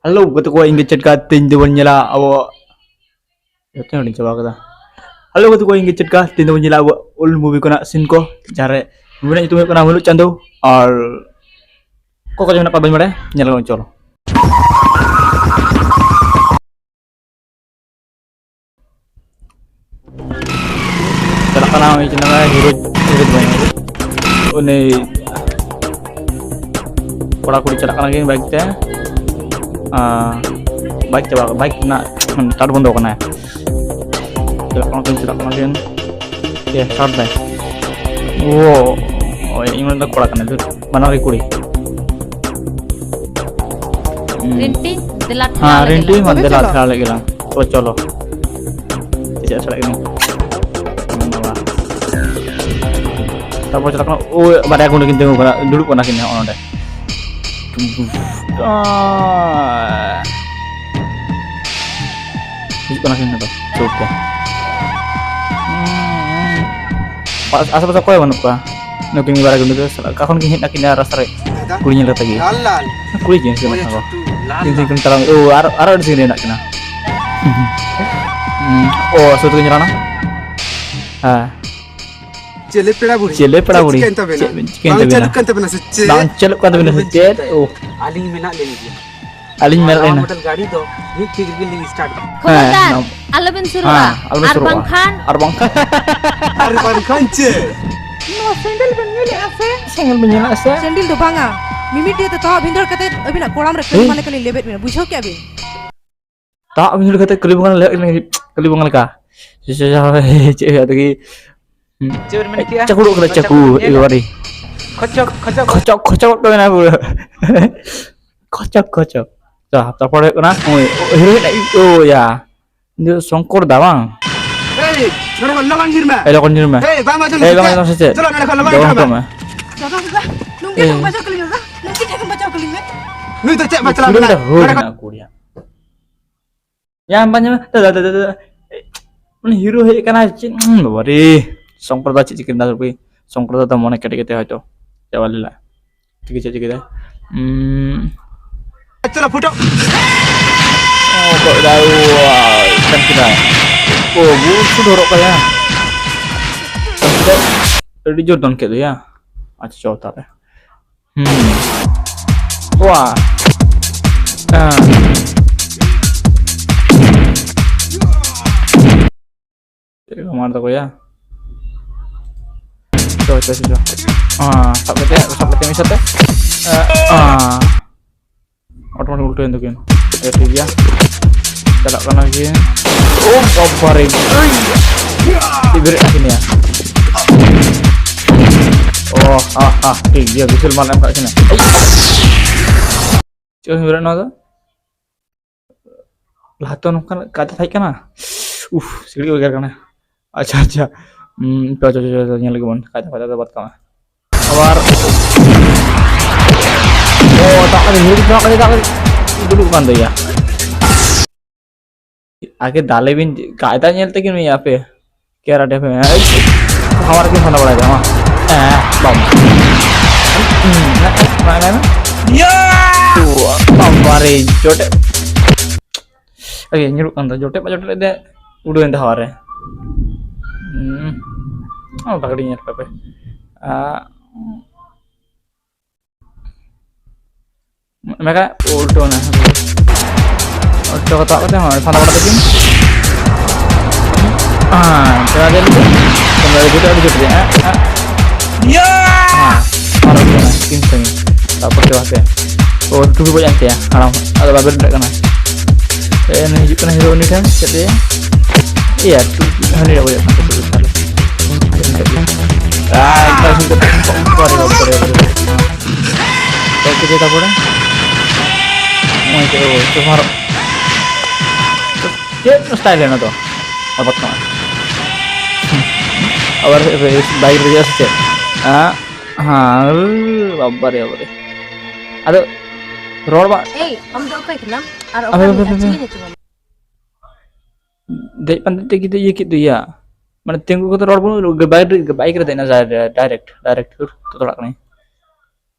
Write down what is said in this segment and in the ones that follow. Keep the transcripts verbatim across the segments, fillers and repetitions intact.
Hello ᱜᱟᱛᱮ ᱠᱚ, ᱤᱧ ᱜᱮ ᱪᱮᱫᱠᱟ ᱛᱮᱦᱮᱧ ᱫᱚᱵᱚᱱ ᱧᱮᱞᱟ ᱟᱵᱚ ᱡᱚᱛᱚ ᱦᱚᱲᱤᱧ ᱪᱟᱵᱟ ᱠᱟᱫᱟ᱾ ᱦᱮᱞᱳ ᱜᱟᱛᱮ ᱠᱚ, ᱤᱧ ᱜᱮ ᱪᱮᱫᱠᱟ ᱛᱮᱦᱮᱧ ᱫᱚᱵᱚᱱ ᱧᱮᱞᱟ ᱟᱵᱚ ᱳᱞᱰ ᱢᱩᱵᱷᱤ ᱠᱷᱚᱱᱟᱜ ᱥᱤᱱ ᱠᱚ, ᱡᱟᱦᱟᱸ ᱨᱮ ᱢᱩᱵᱷᱤ ᱨᱮᱱᱟᱜ ᱧᱩᱛᱩᱢ ᱦᱩᱭᱩᱜ ᱠᱟᱱᱟ ᱢᱩᱞᱩᱡ ᱪᱟᱸᱫᱳ᱾ ᱟᱨ ᱚᱠᱚᱭ ᱠᱚ ᱢᱮᱱᱟᱜ ᱠᱚᱣᱟ ᱵᱟᱹᱧ ᱵᱟᱲᱟᱭᱟ, ᱧᱮᱞ ᱟᱵᱚᱱ, ᱪᱚᱞᱚ᱾ ᱪᱟᱞᱟᱜ ᱠᱟᱱᱟ ᱩᱱᱤ ᱪᱮᱫ ᱢᱮᱱᱟ, ᱦᱤᱨᱳ, ᱦᱤᱨᱳ ᱫᱚ ᱵᱟᱝ, ᱩᱱᱤ ᱠᱚᱲᱟ ᱠᱩᱲᱤ ᱪᱟᱞᱟᱜ ᱠᱟᱱᱟ ᱠᱤᱱ ᱵᱟᱭᱤᱠ ᱛᱮ᱾ ᱟᱸ, ᱵᱟᱭᱤᱠ ᱪᱟᱵᱟ, ᱵᱟᱭᱤᱠ ᱨᱮᱱᱟᱜ ᱥᱴᱟᱨᱴ ᱵᱚᱱᱫᱚ ᱠᱟᱱᱟ᱾ ᱪᱟᱞᱟᱜ ᱠᱟᱱᱟ ᱠᱤᱱ, ᱪᱟᱞᱟᱜ ᱠᱟᱱᱟ ᱠᱤᱱ᱾ ᱮ, ᱥᱴᱟᱨᱴ ᱫᱟᱭ᱾ ᱳ, ᱳᱭ, ᱤᱧ ᱢᱮᱱᱫᱟ ᱠᱚᱲᱟ ᱠᱟᱱᱟᱭ, ᱫᱩᱨ, ᱵᱟᱱᱟᱨ ᱜᱮ ᱠᱩᱲᱤ᱾ ᱦᱩᱸ᱾ ᱨᱤᱱᱴᱤ, ᱫᱮᱞᱟ ᱦᱮᱸ, ᱴᱷᱮᱞᱟᱣ ᱨᱤᱱᱴᱤ, ᱞᱮᱜᱮ ᱢᱟ, ᱞᱟᱝ᱾ ᱫᱮᱞᱟ, ᱛᱚᱵᱮ ᱪᱚᱞᱚ᱾ ᱴᱷᱮᱞᱟᱣ ᱞᱮᱜᱮ ᱞᱟᱝ᱾ ᱛᱚ, ᱪᱚᱞᱚ᱾ ᱪᱮᱫ ᱥᱟᱞᱟᱜ ᱠᱟᱱᱟ? ᱵᱟᱵᱟ᱾ ᱛᱟᱨᱯᱚᱨ ᱪᱟᱞᱟᱜ ᱠᱟᱱᱟ, ᱳᱭ, ᱵᱟᱨᱭᱟ ᱜᱩᱸᱰᱟᱹ ᱠᱤᱱ ᱛᱤᱸᱜᱩ ᱠᱟᱱᱟ, ᱫᱩᱲᱩᱵ ᱠᱟᱱᱟ ᱠᱤᱱ ᱦᱚᱸᱜᱼᱚ ᱱᱚᱰᱮ᱾ ᱦᱤᱡᱩᱜ ᱠᱟᱱᱟ ᱠᱤᱱ ᱱᱤᱛᱚᱜ, ᱫᱩᱲᱩᱵ ᱛᱮ᱾ ᱟᱥ-, ᱟᱥᱮ ᱯᱟᱥᱮ ᱚᱠᱚᱭ ᱦᱚᱸ ᱵᱟᱹᱱᱩᱜ ᱠᱚᱣᱟ᱾ ᱱᱩᱠᱤᱱ ᱢᱤᱫ ᱵᱟᱨ ᱜᱩᱸᱰᱟᱹ ᱫᱚ ᱥᱟᱞᱟ ᱚᱠᱟ ᱠᱷᱚᱱ ᱠᱤᱱ ᱦᱮᱡ ᱱᱟ ᱠᱤᱱ ᱨᱟᱥᱛᱟ ᱨᱮ᱾ ᱫᱟᱫᱟ, ᱠᱩᱲᱤ ᱧᱮᱞ ᱠᱟᱛᱮ ᱜᱮ᱾ ᱞᱟᱞ ᱞᱟᱞ᱾ ᱠᱩᱲᱤ ᱡᱤᱱᱤᱥ ᱜᱮ ᱵᱟᱝ ᱠᱟᱱᱟ ᱠᱚ᱾ ᱞᱟᱞ ᱛᱤᱱ ᱥᱟᱺᱜᱤᱧ ᱞᱟᱞ᱾ ᱠᱤᱱ ᱛᱟᱲᱟᱢ, ᱳ, ᱟᱨ, ᱟᱨ ᱟᱹᱰᱤ ᱥᱟᱺᱜᱤᱧ ᱨᱮ ᱦᱮᱱᱟᱜ ᱠᱤᱱᱟ᱾ ᱦᱩᱸ, ᱳ, ᱥᱩᱨ ᱛᱮᱠᱤᱱ ᱪᱟᱞᱟᱣ ᱱᱟ᱾ ᱦᱮᱸ᱾ ᱪᱮᱞᱮ ᱯᱮᱲᱟ ᱵᱩᱲᱦᱤ? ᱪᱮᱞᱮ ᱯᱮᱲᱟ ᱪᱮᱫ ᱵᱩᱲᱦᱤ? ᱪᱤᱠᱟᱹᱭᱮᱱ ᱛᱟᱵᱮᱱᱟ? ᱪᱮᱫ ᱵᱮᱱ ᱪᱤᱠᱟᱹᱭᱮᱱ ᱵᱟᱝ ᱛᱟᱵᱮᱱᱟ? ᱪᱟᱹᱞᱩᱜ ᱠᱟᱱ ᱛᱟᱵᱮᱱᱟ ᱥᱮ ᱪᱮᱫ? ᱵᱟᱝ ᱪᱟᱹᱞᱩᱜ ᱠᱟᱱ ᱛᱟᱵᱮᱱᱟ ᱥᱮ ᱟᱞᱚᱵᱮᱱ ᱪᱮᱫ? ᱪᱤᱱᱛᱟᱹᱭᱟ᱾ ᱳ᱾ ᱟᱹᱞᱤᱧ ᱢᱮᱱᱟᱜ ᱞᱤᱧ ᱜᱮᱭᱟ᱾ ᱟᱹᱞᱤᱧ ᱱᱟᱣᱟ ᱢᱮᱱᱟᱜ ᱞᱤᱧᱟ᱾ ᱢᱚᱰᱮᱞ ᱜᱟᱹᱰᱤ ᱫᱚ ᱢᱤᱫ ᱴᱷᱤᱠ ᱨᱮᱜᱮ ᱞᱤᱧ ᱥᱴᱟᱨᱴ ᱠᱟᱜᱼᱟ᱾ ᱦᱮᱸ, ᱠᱷᱚᱵᱚᱨᱫᱟᱨ, ᱱᱟᱣᱟ-, ᱟᱞᱚᱵᱮᱱ ᱥᱩᱨᱩᱜᱼᱟ᱾ ᱦᱮᱸ, ᱟᱞᱚᱵᱮᱱ ᱟᱨ ᱥᱩᱨᱩᱜᱼᱟ᱾ ᱵᱟᱝᱠᱷᱟᱱ ᱟᱨ ᱵᱟᱝᱠᱷᱟᱱ? ᱟᱨ ᱵᱟᱝᱠᱷᱟᱱ ᱪᱮᱫ? ᱱᱚᱣᱟ ᱥᱮᱸᱰᱮᱞ ᱵᱮᱱ ᱧᱮᱞᱮᱫᱼᱟ ᱥᱮ? ᱥᱮᱸᱜᱮᱞ ᱵᱮᱱ ᱧᱮᱞᱮᱫᱼᱟ ᱥᱮ? ᱥᱮᱸᱰᱮᱞ ᱫᱚ ᱵᱟᱝᱟ, ᱢᱤᱢᱤᱫ ᱴᱷᱮᱡ ᱛᱮ ᱛᱟᱣᱟ ᱵᱷᱤᱸᱫᱟᱹᱲ ᱠᱟᱛᱮ ᱟᱹᱵᱤᱱᱟᱜ ᱠᱚᱲᱟᱢ ᱨᱮ ᱠᱟᱹᱞᱤ ᱦᱮᱸ? ᱢᱟ ᱞᱮᱠᱟ ᱞᱤᱧ ᱞᱮᱵᱮᱫ ᱵᱤᱱᱟ, ᱵᱩᱡᱷᱟᱹᱣ ᱠᱮᱜᱼᱟ ᱵᱤᱱ? ᱫᱟᱜ ᱧᱩ ᱠᱟᱛᱮ ᱠᱟᱹᱞᱤ ᱵᱚᱸᱜᱟ ᱞᱮ-, ᱠᱟᱹᱞᱤ ᱵᱚᱸᱜᱟ ᱞᱮᱠᱟ᱾ ᱪᱮᱫ ᱦᱩᱭᱩᱜᱼᱟ ᱟᱫᱚ ᱠᱤ? ᱪᱮᱫ ᱵᱮᱱ ᱢᱮᱱ ᱠᱮᱜᱼᱟ? ᱪᱟᱹᱠᱩ ᱩᱰᱩᱠ ᱠᱟᱫᱟ, ᱪᱟᱹᱠᱩ ᱪᱟᱹᱠᱩ, ᱵᱮᱱ ᱧᱮᱞᱟ? ᱮᱠᱵᱟᱨᱮ᱾ ᱠᱷᱚᱪᱚᱠ, ᱠᱷᱚᱪᱚᱠ, ᱠᱷᱚᱪᱚᱠ, ᱠᱷᱚᱪᱚᱠ ᱠᱚ ᱢᱮᱱᱟ ᱯᱩᱨᱟᱹ᱾ ᱠᱷᱚᱪᱚᱠ, ᱠᱷᱚᱪᱚᱠ᱾ ᱛᱟ-, ᱛᱟᱨᱯᱚᱨ ᱦᱩᱭᱩᱜ ᱠᱟᱱᱟ, ᱳᱭ, ᱦᱤᱨᱳᱭᱤᱱ, ᱳ, ᱭᱟ᱾ ᱤᱧ ᱫᱚ ᱥᱚᱝᱠᱚᱨ ᱫᱟ, ᱵᱟᱝ? ᱮᱭ, ᱱᱚᱰᱮ ᱠᱷᱚᱱ ᱞᱚᱜᱚᱱ ᱧᱤᱨ ᱢᱮ᱾ ᱮᱭ, ᱞᱚᱜᱚᱱ ᱧᱤᱨ ᱢᱮ᱾ ᱮᱭ, ᱵᱟᱢ ᱟᱸᱡᱚᱢ ᱮᱭ, ᱥᱮ ᱵᱟᱢ ᱪᱮᱫ? ᱟᱸᱡᱚᱢ ᱥᱮ ᱪᱮᱫ? ᱪᱚᱞᱚ, ᱱᱚᱰᱮ ᱠᱷᱚᱱ ᱞᱚᱜᱚᱱ ᱞᱚᱜᱚᱱ ᱧᱤᱨ ᱢᱮ᱾ ᱦᱚᱴᱚᱜ ᱢᱮ᱾ ᱫᱟᱫᱟ, ᱫᱟᱫᱟ, ᱱᱩᱝᱠᱤᱱ ᱮᱭ᱾ ᱴᱷᱮᱱ ᱵᱟᱪᱷᱟᱣ ᱠᱟᱹᱞᱤᱧ ᱢᱮ, ᱫᱟᱫᱟ᱾ ᱱᱩᱝᱠᱤᱱ ᱴᱷᱮᱱ ᱵᱟᱪᱷᱟᱣ ᱠᱟᱹᱞᱤᱧ ᱢᱮ᱾ ᱱᱩᱭ ᱫᱚ ᱪᱮᱫ ᱵᱟᱪᱷᱟᱣ ᱠᱩᱲᱤ ᱢᱮᱱᱟᱜ? ᱫᱚ ᱦᱩᱭ ᱱᱚᱰᱮ ᱠᱷᱚᱱ ᱮᱱᱟ, ᱠᱩᱲᱤᱭᱟ᱾ ᱭᱟ, ᱵᱟᱝ ᱧᱟᱢᱟ᱾ ᱫᱟᱫᱟ, ᱫᱟᱫᱟ, ᱫᱟᱫᱟ᱾ ᱩᱱᱤ ᱦᱤᱨᱳ ᱦᱮᱡ ᱠᱟᱱᱟᱭ, ᱪᱮᱫ, ᱩᱸ, ᱵᱟᱵᱟ ᱨᱮ᱾ ᱥᱚᱝᱠᱚᱨ ᱫᱟ ᱪᱮᱫ ᱪᱤᱠᱟᱹ ᱞᱮᱫᱟ? ᱥᱚᱝᱠᱚᱨ ᱫᱟ ᱫᱚ ᱢᱚᱱᱮ ᱠᱮᱴᱮᱡ ᱠᱟᱛᱮ ᱦᱚᱭᱛᱚ ᱪᱟᱵᱟ ᱞᱮᱱᱟ᱾ ᱴᱷᱤᱠ ᱟᱪᱷᱮ, ᱪᱤᱠᱟᱹᱭ ᱫᱟᱭ? ᱩᱸ, ᱪᱟᱞᱟᱜ ᱯᱷᱩᱴᱟᱹᱜ᱾ ᱚ, ᱜᱚᱡ ᱫᱟᱭ, ᱳ, ᱠᱟᱱ ᱠᱮᱫᱟᱭ᱾ ᱳ, ᱵᱩᱞ ᱥᱩᱫ ᱦᱚᱨᱚᱜ ᱠᱟᱫᱟᱭ᱾ ᱠᱟᱱ ᱠᱮᱫᱟᱭ᱾ ᱟᱹᱰᱤ ᱡᱳᱨ ᱫᱚᱱ ᱠᱮᱫ ᱫᱚᱭᱟ᱾ ᱟᱪᱪᱷᱟ, ᱪᱚ ᱛᱟᱦᱞᱮ᱾ ᱦᱩᱸ᱾ ᱳᱣᱟ᱾ ᱦᱮᱸ᱾ ᱪᱮᱫ ᱞᱮᱠᱟ ᱢᱟᱨ ᱫᱟᱠᱚᱭᱟ? ᱪᱚ, ᱪᱚ, ᱪᱚ, ᱪᱚ᱾ ᱦᱮᱸ, ᱥᱟᱵ ᱠᱟᱛᱮ, ᱥᱟᱵ ᱠᱟᱛᱮ ᱢᱤᱫ ᱥᱟᱛᱮ᱾ ᱦᱮᱸ᱾ ᱚᱴᱳᱢᱮᱴᱤᱠ ᱩᱞᱴᱟᱹᱣᱮᱱ ᱛᱟᱹᱠᱤᱱ᱾ ᱮ, ᱴᱷᱤᱠ ᱜᱮᱭᱟ᱾ ᱪᱟᱞᱟᱜ ᱠᱟᱱᱟ ᱠᱤᱱ᱾ ᱳ ᱵᱟᱵᱟ ᱨᱮ᱾ ᱪᱮᱫ ᱵᱮᱨᱮᱫ ᱠᱟᱹᱠᱤᱱᱟ? ᱳ, ᱦᱟ, ᱦᱟ, ᱴᱷᱤᱠ ᱜᱮᱭᱟ, ᱵᱤᱥᱟᱞ ᱢᱟᱞ ᱮᱢ ᱠᱟᱜ ᱠᱤᱱᱟ᱾ ᱪᱮᱫ ᱦᱩᱭ ᱵᱮᱨᱮᱫ ᱱᱚᱣᱟ ᱫᱚ? ᱞᱟᱦᱟ ᱛᱮ ᱱᱚᱝᱠᱟᱱᱟᱜ ᱠᱟᱭᱫᱟ ᱛᱟᱦᱮᱸ ᱠᱟᱱᱟ? ᱩᱯᱷ, ᱥᱤᱠᱲᱤᱡ ᱠᱚ ᱜᱮᱜᱮᱨ ᱠᱟᱱᱟ᱾ ᱟᱪᱪᱷᱟ, ᱟᱪᱪᱷᱟ᱾ ᱦᱩᱸ, ᱪᱚ, ᱪᱚ, ᱪᱚ, ᱪᱚ, ᱧᱮᱞ ᱞᱮᱜᱮ ᱵᱚᱱ᱾ ᱠᱟᱭᱫᱟ, ᱠᱟᱭᱫᱟ ᱫᱚ ᱵᱟᱫ ᱠᱟᱜ ᱢᱮ᱾ ᱟᱵᱟᱨ᱾ ᱳ, ᱫᱟᱜ ᱠᱟᱹᱫᱟᱹᱧ, ᱦᱩᱲᱩ ᱫᱟᱜ ᱠᱟᱹᱫᱟᱹᱧ, ᱫᱟᱜ ᱠᱟᱹᱫᱟᱹᱧ᱾ ᱫᱩᱲᱩᱵ ᱠᱟᱱ ᱫᱚᱭᱟ᱾ ᱟᱜᱮ ᱫᱟᱞᱮ ᱵᱤᱱ, ᱠᱟᱭᱫᱟ ᱧᱮᱞ ᱛᱮᱜᱮ ᱱᱩᱭ ᱟᱯᱮ᱾ ᱠᱮᱨᱟᱴᱮ ᱯᱮ, ᱦᱟᱣᱟᱨ ᱠᱤᱱ ᱯᱷᱟᱸᱫᱟ ᱵᱟᱲᱟᱭᱮᱫᱟ, ᱢᱟ᱾ ᱦᱮᱸ, ᱵᱟᱢ᱾ ᱦᱩᱸ, ᱱᱟ, ᱱᱟ, ᱱᱟ, ᱱᱟ᱾ ᱭᱟ! ᱳ, ᱵᱟᱵᱟᱨᱮ, ᱡᱚᱴᱮᱫ᱾ ᱟᱨᱮ, ᱧᱩᱨᱩᱜ ᱠᱟᱱ ᱫᱚ, ᱡᱚᱴᱮᱫ ᱢᱟ ᱡᱚᱴᱮᱫ ᱞᱮᱫᱮ, ᱩᱰᱟᱹᱣᱮᱱ ᱫᱚ ᱦᱟᱣᱟ ᱨᱮ᱾ ᱦᱩᱸ᱾ ᱚ, ᱵᱷᱟᱜᱮ ᱧᱮᱞ ᱠᱟᱯᱮ᱾ ᱟ, ᱢᱮᱠᱟ ᱩᱞᱴᱟᱹᱣ ᱱᱟ᱾ ᱩᱞᱴᱟᱹ ᱠᱟᱛᱮ ᱦᱚᱸ ᱯᱷᱟᱸᱫᱟ ᱵᱟᱲᱟ ᱛᱟᱹᱠᱤᱱ᱾ ᱦᱮᱸ, ᱪᱮᱫᱟᱜ ᱡᱮ ᱱᱤᱛᱚᱜ ᱡᱩᱴᱟᱹ ᱟᱹᱰᱤ ᱡᱩᱴ ᱜᱮ᱾ ᱦᱮᱸ, ᱦᱮᱸ᱾ ᱦᱮᱸ, ᱟᱨ ᱩᱞᱴᱟᱹᱣ ᱱᱟ, ᱛᱤᱱ ᱥᱟᱺᱜᱤᱧ᱾ ᱛᱟᱨᱯᱚᱨ ᱪᱮᱫ ᱦᱟᱯᱮ? ᱳ, ᱴᱩᱯᱤ ᱵᱟᱡ ᱮᱱ ᱛᱟᱭᱟ, ᱦᱟᱲᱟᱢ᱾ ᱟᱫᱚ ᱵᱟᱵᱮᱨ ᱫᱟᱲᱮᱭᱟᱜ ᱠᱟᱱᱟ᱾ ᱮ, ᱱᱩᱭ ᱦᱤᱡᱩᱜ ᱠᱟᱱᱟ ᱦᱤᱨᱳ ᱩᱱᱤ ᱴᱷᱮᱱ, ᱪᱮᱫ ᱞᱟᱹᱭᱟ? ᱮᱭᱟ, ᱴᱩᱯᱤ, ᱦᱟᱹᱱᱤ ᱵᱟᱡ ᱮᱱ ᱛᱟᱭᱟ, ᱴᱩᱯᱤ ᱛᱟᱦᱞᱮ᱾ ᱟᱭ, ᱮᱠᱫᱚᱢ ᱦᱤᱡᱩᱜ ᱠᱟᱱᱟ᱾ ᱵᱟᱵᱟᱨᱮ, ᱵᱟᱵᱟᱨᱮ, ᱵᱟᱵᱟᱨᱮ᱾ ᱛᱚ, ᱪᱮᱫ ᱛᱟᱯᱚᱨᱮ? ᱱᱚᱜᱼᱚᱭ ᱪᱮᱫ ᱠᱚ, ᱪᱮᱫ ᱠᱚ ᱦᱚᱨᱚᱜ? ᱪᱮᱫ style ᱚᱱᱟ ᱫᱚ? ᱟᱵᱟᱫ ᱠᱟᱱᱟ᱾ ᱟᱵᱟᱨ ᱵᱟᱭᱤᱠ ᱨᱮ ᱫᱮᱡᱚᱜᱼᱟ ᱥᱮ ᱪᱮᱫ? ᱦᱮᱸ, ᱦᱮᱸ, ᱵᱟᱵᱟᱨᱮ, ᱵᱟᱵᱟᱨᱮ᱾ ᱟᱫᱚ ᱨᱚᱲ ᱵᱟ- ᱮᱭ, ᱟᱢ ᱫᱚ ᱚᱠᱚᱭ ᱠᱟᱱᱟᱢ? ᱟᱨ ᱟᱵᱮ, ᱚᱠᱟ ᱟᱵᱮ, ᱨᱤᱱᱤᱡ ᱟᱵᱮ, ᱟᱵᱮ᱾ ᱪᱤᱞᱤ ᱧᱩᱛᱩᱢ ᱟᱢ? ᱫᱮᱡ ᱯᱟᱱᱛᱮ ᱛᱮ ᱜᱤᱫᱽᱨᱟᱹ ᱤᱭᱟᱹ ᱠᱮᱫ ᱫᱚᱭᱟ᱾ ᱢᱟᱱᱮ ᱛᱤᱸᱜᱩ ᱠᱟᱛᱮ ᱨᱚᱲ ᱵᱟᱹᱱᱩᱜ, ᱵᱟᱭᱤᱠ ᱨᱮ, ᱵᱟᱭᱤᱠ ᱨᱮ ᱫᱮᱡ ᱮᱱᱟ, direct, direct, ᱫᱩᱨ, ᱛᱚᱛᱚᱲᱟᱜ ᱠᱟᱱᱟᱭ᱾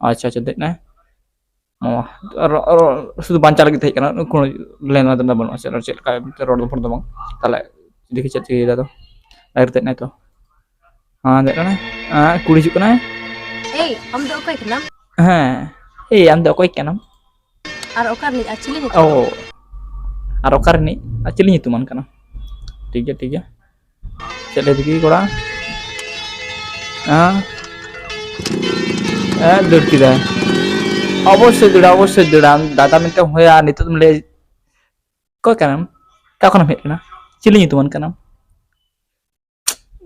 ᱟᱪᱪᱷᱟ, ᱟᱪᱪᱷᱟ, ᱫᱮᱡ ᱮᱱᱟᱭ᱾ ᱚ, ᱟᱨ ᱟᱨ ᱥᱩᱫᱷᱩ ᱵᱟᱧᱪᱟᱣ ᱞᱟᱹᱜᱤᱫ ᱛᱟᱦᱮᱸ ᱠᱟᱱᱟ, ᱠᱳᱱᱳ ᱞᱮᱱᱟ ᱫᱮᱱᱟ ᱵᱟᱹᱱᱩᱜᱼᱟ, ᱪᱮᱫ ᱟᱨ ᱪᱮᱫ ᱞᱮᱠᱟ ᱨᱚᱲ ᱨᱚᱯᱚᱲ ᱫᱚ ᱵᱟᱝ᱾ ᱛᱟᱦᱞᱮ ᱫᱮᱠᱷᱤ ᱪᱮᱫ ᱪᱤᱠᱟᱹᱭ ᱫᱟ ᱛᱚ᱾ ᱟᱭᱩᱨ ᱛᱮᱫ ᱱᱟᱭ ᱛᱚ᱾ ᱦᱮᱸ, ᱫᱮᱡ ᱠᱟᱱᱟᱭ᱾ ᱦᱮᱸ, ᱠᱩᱲᱤ ᱦᱤᱡᱩᱜ ᱠᱟᱱᱟᱭ᱾ ᱮᱭ, ᱟᱢ ᱫᱚ ᱚᱠᱚᱭ ᱠᱟᱱᱟᱢ? ᱦᱮᱸ᱾ ᱮᱭ, ᱟᱢ ᱫᱚ ᱚᱠᱚᱭ ᱠᱟᱱᱟᱢ? ᱟᱨ ᱚᱠᱟ ᱨᱤᱱᱤᱡ? ᱟᱨ ᱪᱤᱞᱤ ᱧᱩᱛᱩᱢ? ᱚ᱾ ᱟᱨ ᱚᱠᱟ ᱨᱤᱱᱤᱡ? ᱟᱨ ᱪᱤᱞᱤ ᱧᱩᱛᱩᱢᱟᱱ ᱠᱟᱱᱟᱢ? ᱴᱷᱤᱠ ᱜᱮᱭᱟ, ᱴᱷᱤᱠ ᱜᱮᱭᱟ᱾ ᱪᱮᱫ ᱞᱟᱹᱭ ᱫᱮᱠᱤ ᱠᱚᱲᱟ? ᱦᱮᱸ? ᱦᱮᱸ, ᱫᱟᱹᱲ ᱠᱮᱫᱟᱭ᱾ ᱚᱵᱚᱥᱥᱳᱭ ᱫᱟᱹᱲᱟ, ᱚᱵᱚᱥᱥᱳᱭ ᱫᱟᱹᱲᱟ᱾ ᱟᱢ ᱫᱟᱫᱟ ᱢᱮᱱᱛᱮᱢ ᱦᱚᱭᱟ, ᱱᱤᱛᱚᱜ ᱫᱚᱢ ᱞᱟᱹᱭᱟ, ᱚᱠᱚᱭ ᱠᱟᱱᱟᱢ? ᱚᱠᱟ ᱠᱷᱚᱱᱮᱢ ᱦᱮᱡ ᱠᱟᱱᱟ? ᱪᱤᱞᱤ ᱧᱩᱛᱩᱢᱟᱱ ᱠᱟᱱᱟᱢ?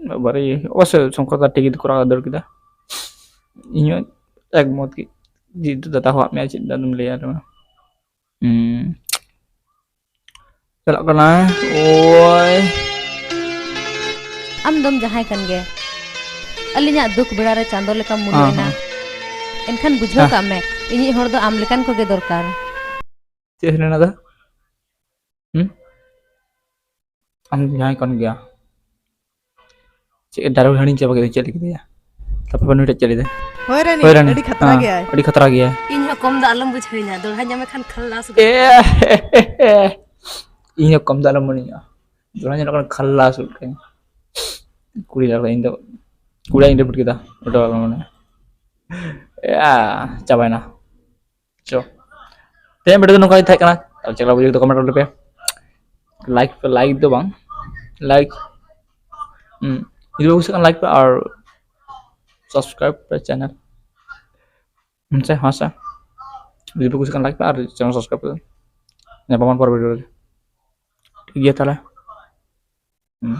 ᱵᱟᱵᱟᱨᱮ, ᱚᱵᱚᱥᱥᱳᱭ ᱥᱚᱝᱠᱚᱨ ᱫᱟ ᱴᱷᱤᱠ ᱜᱮ ᱠᱚᱨᱟᱣ ᱫᱟᱹᱲ ᱠᱮᱫᱟ᱾ ᱤᱧ ᱦᱚᱸ ᱮᱠᱢᱚᱛ ᱜᱮ᱾ ᱡᱮᱦᱮᱛᱩ ᱫᱟᱫᱟ ᱦᱚᱦᱚᱣᱟᱜ ᱢᱮᱭᱟ, ᱪᱮᱫ ᱟᱫᱚᱢ ᱞᱟᱹᱭᱟ ᱟᱨ ᱢᱟ᱾ ᱦᱩᱸ᱾ ᱪᱟᱞᱟᱜ ᱠᱟᱱᱟᱭ᱾ ᱳᱭ᱾ ᱟᱢ ᱫᱚᱢ ᱡᱟᱦᱟᱸᱭ ᱠᱟᱱ ᱜᱮ, ᱟᱹᱞᱤᱧᱟᱜ ᱫᱩᱠ ᱵᱮᱲᱟ ᱨᱮ ᱪᱟᱸᱫᱚ ᱞᱮᱠᱟᱢ ᱢᱩᱞᱩᱜ ᱦᱮᱸ, ᱮᱱᱟ᱾ ᱦᱮᱸ᱾ ᱮᱱᱠᱷᱟᱱ ᱵᱩᱡᱷᱟᱹᱣ ᱦᱮᱸ᱾ ᱠᱟᱜ ᱢᱮ, ᱤᱧᱤᱡ ᱦᱚᱲ ᱫᱚ ᱟᱢ ᱞᱮᱠᱟᱱ ᱠᱚᱜᱮ ᱫᱚᱨᱠᱟᱨ᱾ ᱪᱮᱫ ᱦᱩᱭ ᱞᱮᱱᱟ ᱫᱟ? ᱦᱩᱸ? ᱟᱢ ᱡᱟᱦᱟᱸᱭ ᱠᱟᱱ ᱜᱮᱭᱟ᱾ ᱪᱮᱫ ᱰᱟᱭᱞᱚᱜ ᱦᱤᱲᱤᱧ ᱪᱟᱵᱟ ᱠᱮᱫᱟ, ᱪᱮᱫ ᱞᱟᱹᱜᱤᱫ ᱞᱟᱹᱭᱟ? ᱛᱟᱨᱯᱚᱨ ᱱᱩᱭᱴᱟᱜ ᱪᱮᱫ ᱞᱟᱹᱭᱫᱟ? ᱦᱳᱭ ᱨᱟᱱᱤ, ᱦᱳᱭ ᱨᱟᱱᱤ, ᱟᱹᱰᱤ ᱠᱷᱟᱛᱨᱟ ᱦᱮᱸ, ᱜᱮᱭᱟᱭ᱾ ᱟᱹᱰᱤ ᱠᱷᱟᱛᱨᱟ ᱜᱮᱭᱟᱭ᱾ ᱤᱧ ᱦᱚᱸ ᱠᱚᱢ ᱫᱚ ᱟᱞᱚᱢ ᱵᱩᱡᱷᱟᱹᱣᱤᱧᱟ, ᱫᱚᱲᱦᱟ ᱧᱟᱢᱮ ᱠᱷᱟᱱ ᱠᱷᱟᱞᱞᱟᱥ ᱜᱚᱫ᱾ ᱮ, ᱤᱧ ᱦᱚᱸ ᱠᱚᱢ ᱫᱚ ᱟᱞᱚᱢ ᱢᱚᱱᱮᱧᱟ᱾ ᱫᱚᱲᱦᱟ ᱧᱮᱞᱚᱜ ᱠᱟᱱᱟ ᱠᱷᱟᱞᱞᱟᱥ ᱜᱚᱫ ᱠᱟᱹᱧ᱾ ᱠᱩᱲᱤ ᱞᱟᱜᱟᱣ ᱤᱧ ᱫᱚ, ᱠᱩᱲᱤ ᱤᱧ ᱨᱤᱯᱤᱴ ᱠᱮᱫᱟ᱾ ᱚᱰᱚᱠ ᱟᱞᱚᱢ ᱢᱚᱱᱮ᱾ ᱮ, ᱪᱟᱵᱟᱭᱮᱱᱟ᱾ ᱪᱚ, ᱛᱮᱦᱮᱧ ᱵᱷᱤᱰᱤᱭᱳ ᱫᱚ ᱱᱚᱝᱠᱟ ᱜᱮ ᱛᱟᱦᱮᱸ ᱠᱟᱱᱟ᱾ ᱟᱨ ᱪᱮᱫ ᱞᱮᱠᱟ ᱵᱩᱡᱷᱟᱹᱣ ᱠᱮᱫᱟ ᱠᱚᱢᱮᱱᱴ ᱚᱞ ᱯᱮ᱾ ᱞᱟᱭᱤᱠ ᱯᱮ, ᱞᱟᱭᱤᱠ ᱫᱚ ᱵᱟᱝ, ᱞᱟᱭᱤᱠ, ᱦᱩᱸ, ᱡᱩᱫᱤ ᱯᱮ ᱠᱩᱥᱤᱭᱟᱜ ᱠᱷᱟᱱ ᱞᱟᱭᱤᱠ ᱯᱮ ᱟᱨ ᱥᱟᱵᱥᱠᱨᱟᱭᱤᱵ ᱯᱮ ᱪᱮᱱᱮᱞ᱾ ᱦᱮᱸ ᱥᱮ, ᱦᱮᱸ ᱥᱮ, ᱡᱩᱫᱤ ᱯᱮ ᱠᱩᱥᱤᱭᱟᱜ ᱠᱷᱟᱱ ᱞᱟᱭᱤᱠ ᱯᱮ ᱟᱨ ᱪᱮᱱᱮᱞ ᱥᱟᱵᱥᱠᱨᱟᱭᱤᱵ ᱯᱮ᱾ ᱧᱟᱯᱟᱢ ᱟᱵᱚᱱ ᱯᱚᱨᱮᱨ ᱵᱷᱤᱰᱤᱭᱳ ᱨᱮ᱾ ᱴᱷᱤᱠ ᱜᱮᱭᱟ ᱛᱟᱦᱞᱮ᱾ ᱦᱩᱸ᱾